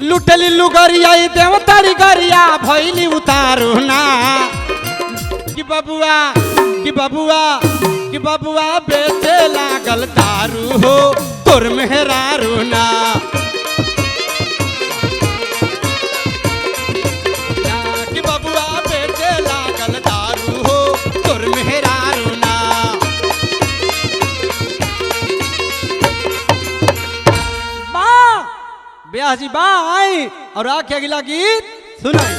Speaker 2: लुटली लुगरिया देवतारी गरिया भैली उतारू ना। कि बबुआ कि बबुआ कि बबुआ बेचे लागल दारू हो तोर मेहरारू ना। कि बबुआ बेचे लागल दारू हो तोर मेहरारू ना। बा ब्याह जी बा आई और आके अगला गीत सुनाई।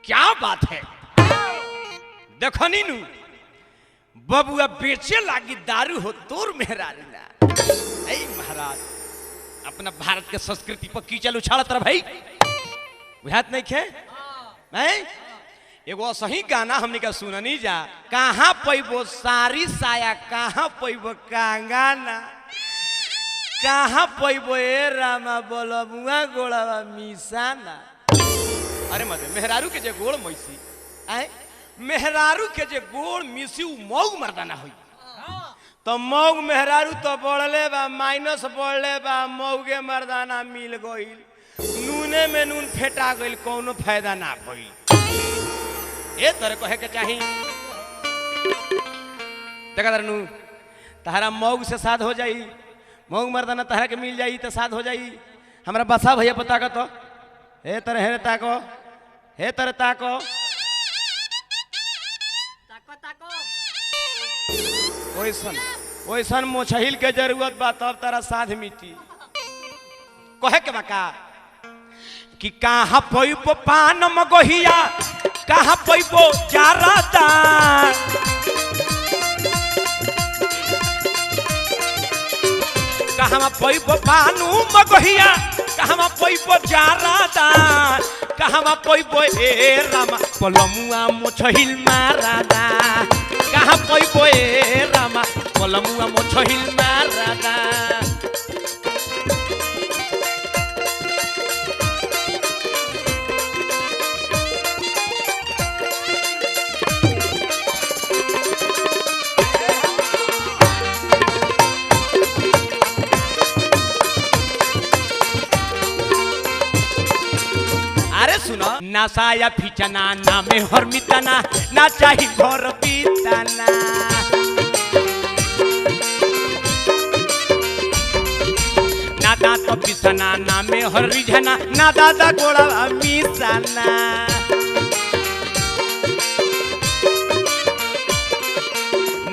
Speaker 1: क्या बात है, देखो नीनू बबुआ बेचे लागी दारू हो तोर मेहरारू ना। ऐ महाराज अपना भारत के संस्कृति पर कीचड़ उछालत रह भाई, बुझात नहीं खे। मैं एगो सही गाना हमने का सुननी जा, कहाँ पैबो सारी साया कहाँ पैबो कांगाना कहाँ पैबो ए रामा बोलबुआ गोड़वा मिसाना। अरे मत मेहरारू के जे गोड़ मैसी आए, मेहरारू के जे गोड़ मिसी उ मऊ मर्दाना होई। तो मऊ मेहरारू तो बढ़ले बा, माइनस बढ़ले बा, मऊगे मर्दाना मिल गईल, नूने में नून फेटा गईल, कोनो फायदा ना भइल। ए तोरे कहे के चाही देखा नू तहरा मऊ से साध हो जाई, मऊ मर्दाना तहरा के मिल जाई तो साध हो जाई। हमरा बसा भैया पता का तो हे तरे हे ताको हे तरे ताको
Speaker 3: ताको ताको
Speaker 1: ओइसन ओइसन मोछहिल के जरूरत बा तब तारा साध मिटी। कहे के बा का कि कहाँ पैबो पान मगहिया कहाँ पैबो जाराता कहाँ पैबो पानू मगहिया कहाँ पैबो जारादा कहाँ पैबो ए रामा पलमुआ मोछहिल मारादा कहाँ पैबो ए रामा पलमुआ मोछहिल मारादा। अरे सुनो ना साया फिचना ना में हर मिताना ना चाही घर पीताना ना दांत पिसना ना में हर रिझना ना दादा गोड़ा मिसाना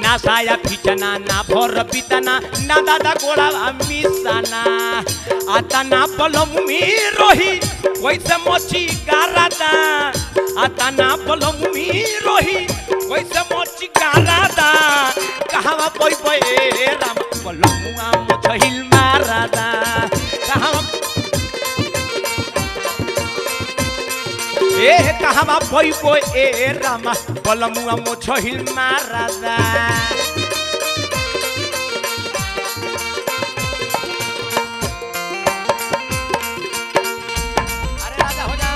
Speaker 1: ना साया फिचना ना भर पिताना ना दादा गोड़ा मिसाना आता ना पलम में रही वैसे मोची गारादा आता ना पलम में रही वैसे मोची गारादा कहाँ पैबो ए राम पलमुआ मोछहिल मारादा कहाँ ए कहाँ पैबो ए राम पलमुआ मोछहिल मारादा। अरे राजा हो जा।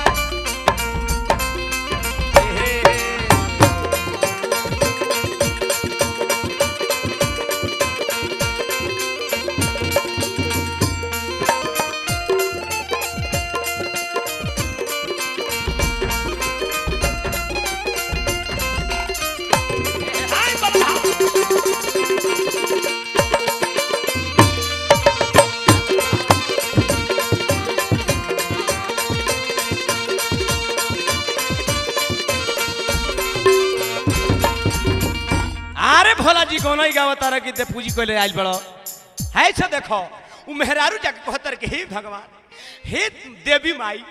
Speaker 1: हाय बल्ला। भोला जी कोनो ही गावत तारा कि ते पूजी कोले आइल बड़ो है छो। देखो उ मेहरारू जाके कहतर कि हे भगवान, हे देवी माई,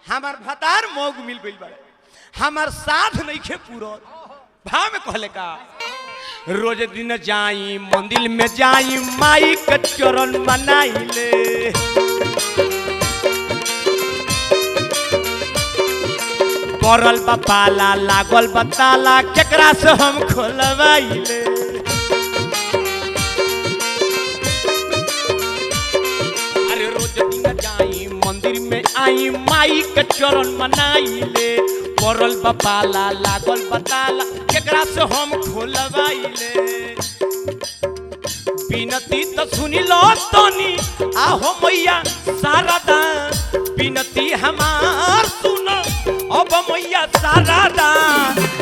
Speaker 1: हमार भतार मोग मिल गइल बड़े, हमार साथ नइखे पूरो। भाव में कहले का, रोज दिन जाई मंदिर में जाई माई के चरण मनाई ले, पड़ल बपाला लागल बताला केकरा से हम खोलवाइले। अरे रोज दिन जाई मंदिर में आई माई के चरण मनाइले, पड़ल बपाला लागल बताला केकरा से हम खोलवाइले। बिनती तो सुनी लो तनी आहो मैया शारदा, बिनती हमार सुनो अब मैया शारदा,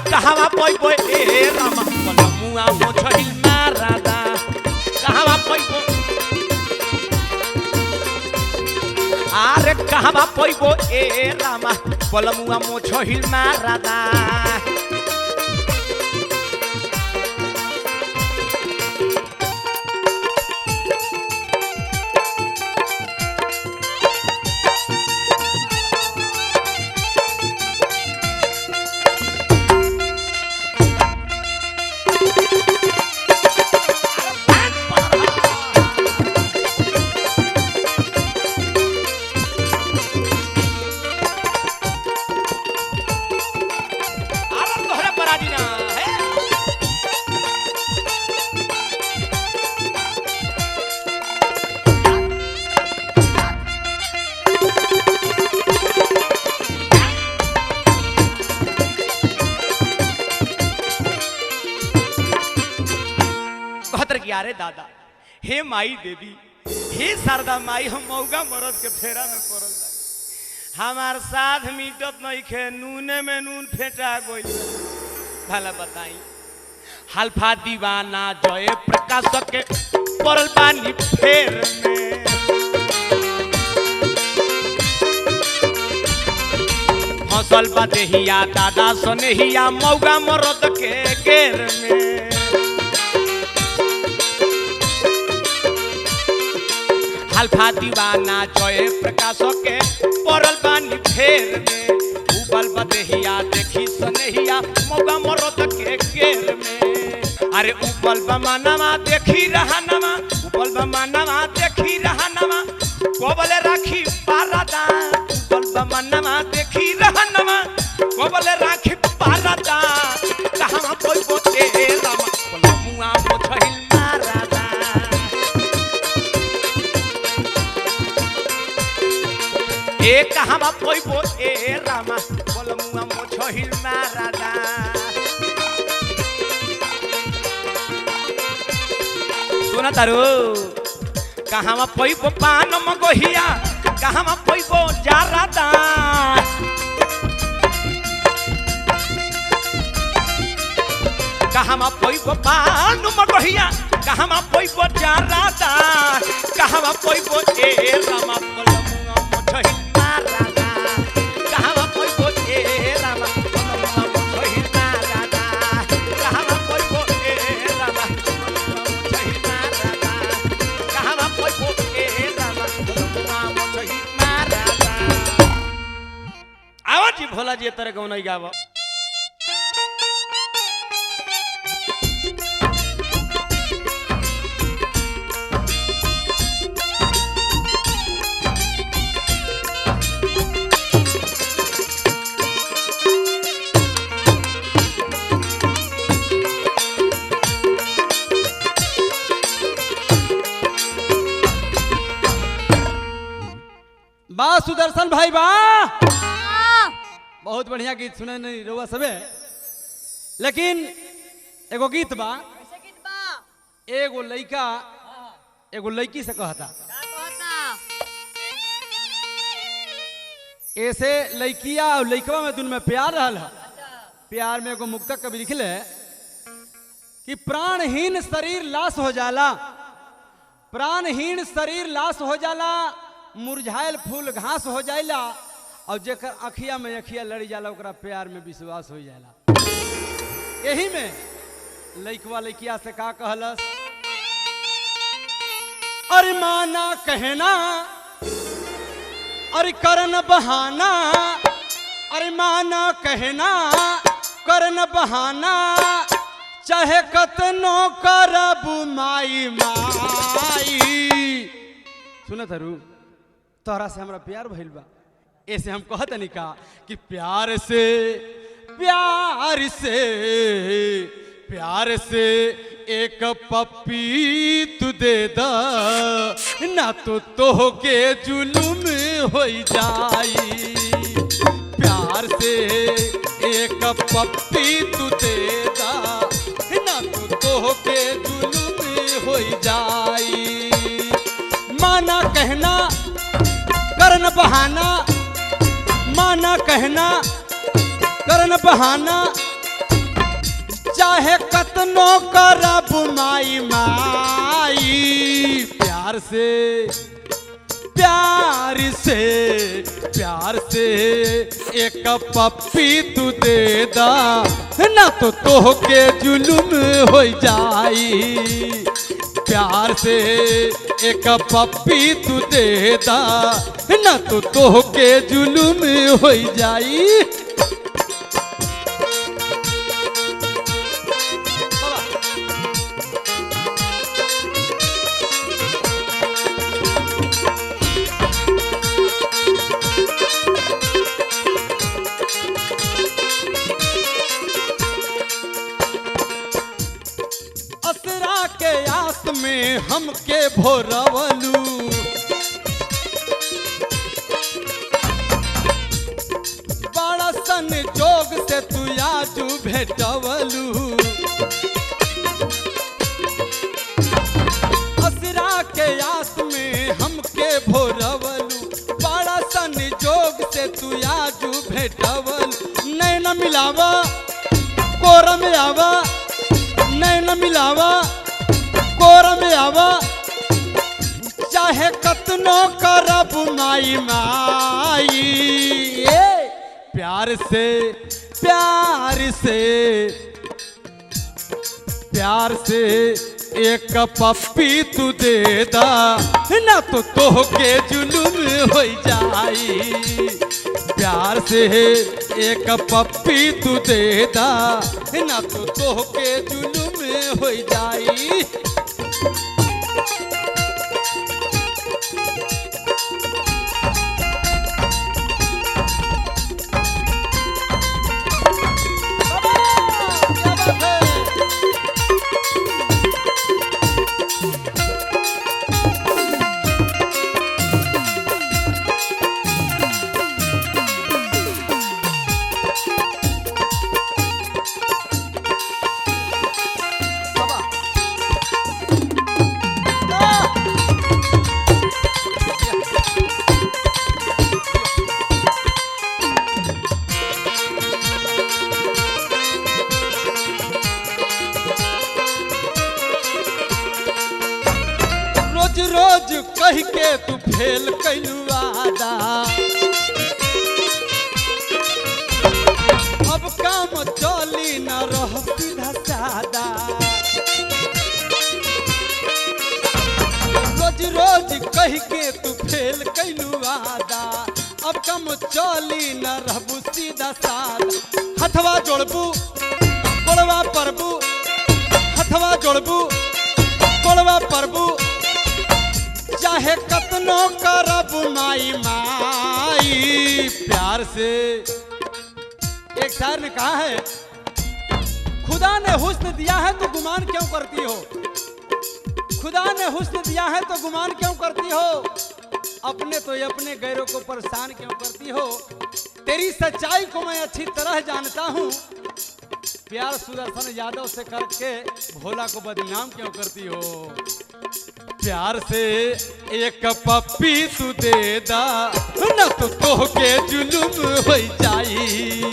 Speaker 1: कहवा पैबो ए रामा मुआ मोछहिल मारादा, कहवा पैबो, अरे कहवा पैबो ए रामा बलमुआ मोछहिल मारादा। अरे दादा, हे माई देवी, हे शारदा माई, हम मौगा मरद के फेरा में पड़ल बा, हमार साथ मिटत नहीं खे, नूने में नून फेंटा गइल। भला बताई हल्फा दीवाना जय प्रकाश के पड़ल बानी फेर में, फसल बा देहिया दादा सनेहिया मौगा मरद के घेर में। हल्फा दीवाना जय प्रकाश के पड़ल बानी फेर में, उबल बदेहिया देखी सनेहिया मौगा मरद के घेर में। अरे उबल बमानवा देखी रहनवा, उबल बमानवा देखी रहनवा कोबले राखी पारदा, उबल बमानवा देखी रहनवा कोबले राखी पारदा, कहवा पैबो ए रामा मुआ मोछहिल मारादा। ए कहवा पैबो ए रामा बलमुआ मोछहिल मारादा। सुना तारू कहवा पैबो पान मगोहिया, कहवा पैबो जारादा, कहवा पैबो पान मगोहिया, कहवा पैबो जारादा, कहवा पैबो ए रामा बलमुआ मोछहिल मारादा, कहवा पैबो ए रामा बलमुआ मोछहिल मारादा, कहवा पैबो ए रामा बलमुआ मोछहिल मारादा, कहवा पैबो ए रामा बलमुआ मोछहिल मारादा। आवा जी भोला जी तरह गौनाई गावा।
Speaker 2: बा सुदर्शन भाई बा, बहुत बढ़िया गीत सुने नहीं रहुआ सबे, लेकिन एगो गीत बा, एगो लइका एगो लड़की से कहता, ऐसे लड़किया और लड़कवा में दुन में प्यार रहल है। प्यार में एगो मुक्तक कवि लिखले कि प्राणहीन शरीर लाश हो जाला, प्राणहीन शरीर लाश हो जाला, मुरझायल फूल घास हो जाला, और जेकर अखिया में अखिया लड़ी जाला ओकरा प्यार में विश्वास हो जाला। यही में लइकवा लइकिया से का कहलस, अरे माना कहना, अरे करन बहाना, अरे माना कहना करन बहाना, चाहे कतनो करबू माई माई। सुनत हरू, तोहरा से हमरा प्यार भइल बा, ऐसे हम कहत नहीं का कि प्यार से, प्यार से, प्यार से एक पप्पी तू दे दा, ना तो तोहके जुलुम हो जाई। प्यार से एक पप्पी तू दे दा, ना तो तोहके जुलुम हो जाई। माना कहना करन बहाना, माना कहना करन बहाना, चाहे कतनो करब माई माई। प्यार से, प्यार से, प्यार से एक पप्पी तू दे दा, ना तो तोहके जुलुम हो जाई। प्यार से एक पप्पी तू दे दा, ना तो तोहके जुलुम हो जाई। असरा के आस में हमके भोरवलू, बड़ा सन जोग से तू आजू भेटवलू। असरा के आस में हमके भोरवलू, बड़ा सन जोग से तू आजू भेटवलू। नैन मिलावा कोर में आवा, नैन मिलावा कोर में आवा, चाहे कतनो करब माई माई। ए, प्यार से, प्यार से, प्यार से एक पप्पी तू दे दा, ना तो तोहके जुलुम हो जाई। प्यार से एक पप्पी तू दे दा, ना तो तोहके जुलुम हो जाई। क्या बात है? रोज रोज कह के तू फेल कैलू आदा, अब काम चली न रह सीधा सादा। रोज रोज कह के तू फेल कैलू आदा, अब काम चली न रहबू सीधा सादा। हथवा जोड़बू कोड़वा परबू, हथवा जोड़बू कोड़वा परबू, चाहे कतनो करब माई माई। प्यार से एक शायर ने कहा है, खुदा ने हुस्न दिया है तो गुमान क्यों करती हो, खुदा ने हुस्न दिया है तो गुमान क्यों करती हो, अपने तो अपने गैरों को परेशान क्यों करती हो। तेरी सच्चाई को मैं अच्छी तरह जानता हूँ, प्यार सुदर्शन यादव से करके भोला को बदनाम क्यों करती हो। प्यार से एक पप्पी तू दे दा, ना तो तोहके जुलुम हो जाई।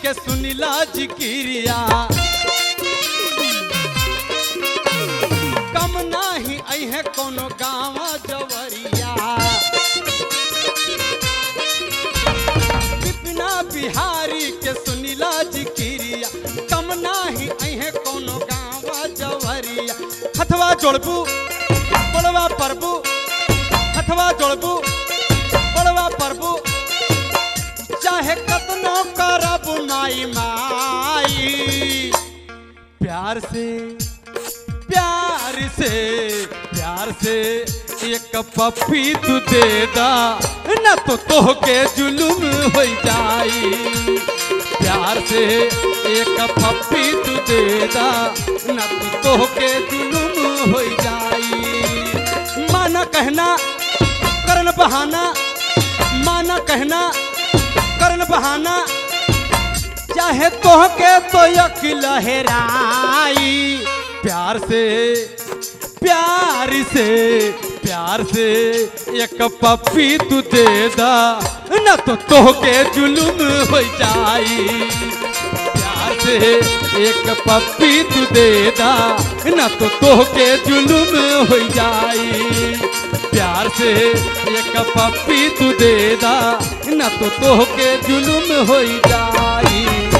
Speaker 2: के सुनिला जिकिरिया, कम नाही अहे कोनो गाँव जवरिया। बिपिना बिहारी के सुनिला जिकिरिया, कम नाही अहे कोनो गाँव जवरिया। हथवा जोड़बू बड़वा प्रभु, हथवा जोड़बू बड़वा प्रभु, चाहे कतनो करब माई माई। प्यार से प्यार से प्यार से एक पप्पी तू दे दा, न तो तोहके जुलुम हो जाई। प्यार से एक पप्पी तू दे दा, न तो तोहके जुलुम हो जाई। माना कहना करन बहाना, माना कहना करन बहाना, चाहे तोहके तो अकिल हेराई। प्यार से प्यार से प्यार से एक पप्पी तू दे दा, न तो तोहके जुलुम हो जाई। प्यार से एक पप्पी तू दे दा, न तो तोहके जुलुम हो जाई। प्यार से एक पप्पी तू दे दा, न तो तोहके जुलुम हो जाई।